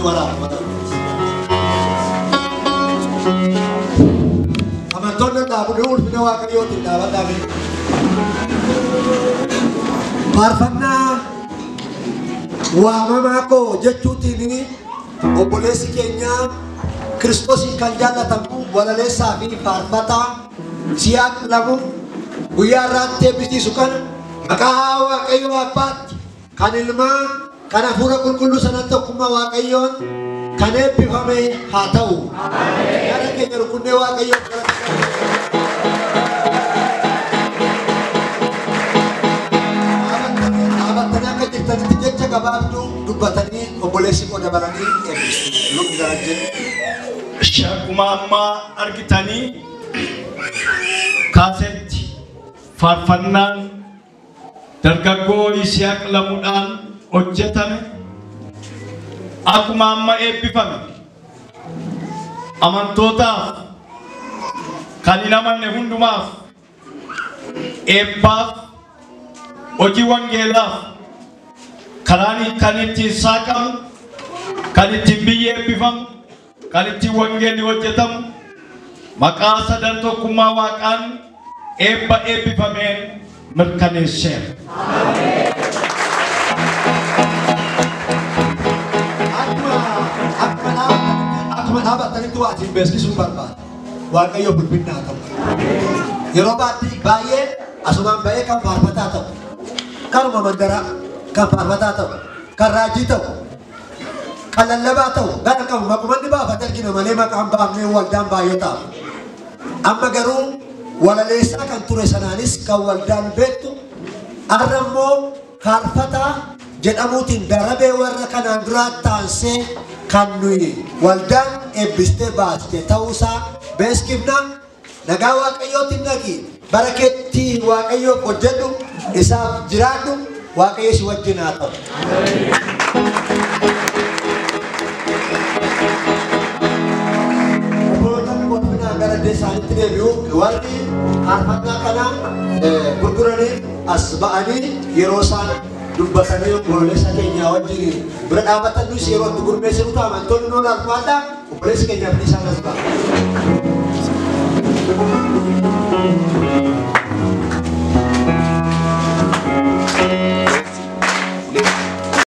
Waraaba mana. Amantoonni dhaabuu ulfina Waaqayyootiin dhaabadhaa. Faarfannaa waamamaa koo jechuutiin obboleessi keenya Kiristoosiin kan jaallatamu walaleessaa fi faarfataa Yisihaaq Lamuu guyyaa irraatti eebbisiisu kana maqaa Waaqayyoo Abbaatti, kan Ilmaa, kan Hafuura Qulqulluu sanatti tokkummaa Waaqayyoon kan eebbifame haa ta'u. Gara keenya rukunnee Waaqayyoon galata. Dhaabattanii akka jirtanitti jecha gabaabduu dubbatanii obboleessi koo dabalanii eebbisu. Lubni Darajjee. Akkuma ammaa argitanii kaasetti faarfannaan dargaggoo Yisihaaq Lamuudhaan hojjetame akkuma amma eebbifame amantootaaf, kan hin amanne hundumaaf, eebbaaf, hojii wangeelaaf karaan kan ittiin saaqamu, kan ittiin biyyi eebbifamu, kan ittiin wangeelli hojjetamu maqaa sadan tokkummaa Waaqaan eebba eebbifameen mirkaneesseera. Akkuma dhaabattanitti waa isin beeksisuun barbaada. Waaqayyo ulfinna haa ta'u. Yeroo baay'ee asumaan ba'ee kan faarfataa ta'u, kanuma mandaraa kan faarfataa ta'u, kan raajii ta'u, kan lallabaa ta'u, gara qabu maqumanni baafate argina malee maqaan baafnee waldaan baay'ee ta'a. Amma garuu walaleessaa kan ture sanaanis kan waldaan beektu har'a immoo faarfataa jedhamuutiin darabee warra kanaan duraa taansee kan nuyi waldaan eebbistee baaste ta'uusaa beeskifna. Nagaa Waaqayyootiin dhaqi, bara keetti Waaqayyoof hojjedhu, isaaf jiraadhu, Waaqayyo si wajjin haa ta'u. Obboloonni qophinaan gara iddoo isaaniitti deebi'u. Warri faarfannaa kana gurguranii as ba'anii yeroo isaan dubbatanii obboleessa keenya wajjin bira dhaabatan nus yeroo itti gurmeessinu ta'a. Amantoonni nuun alfaadha, obboleessi keenya fi isaan as ba'a.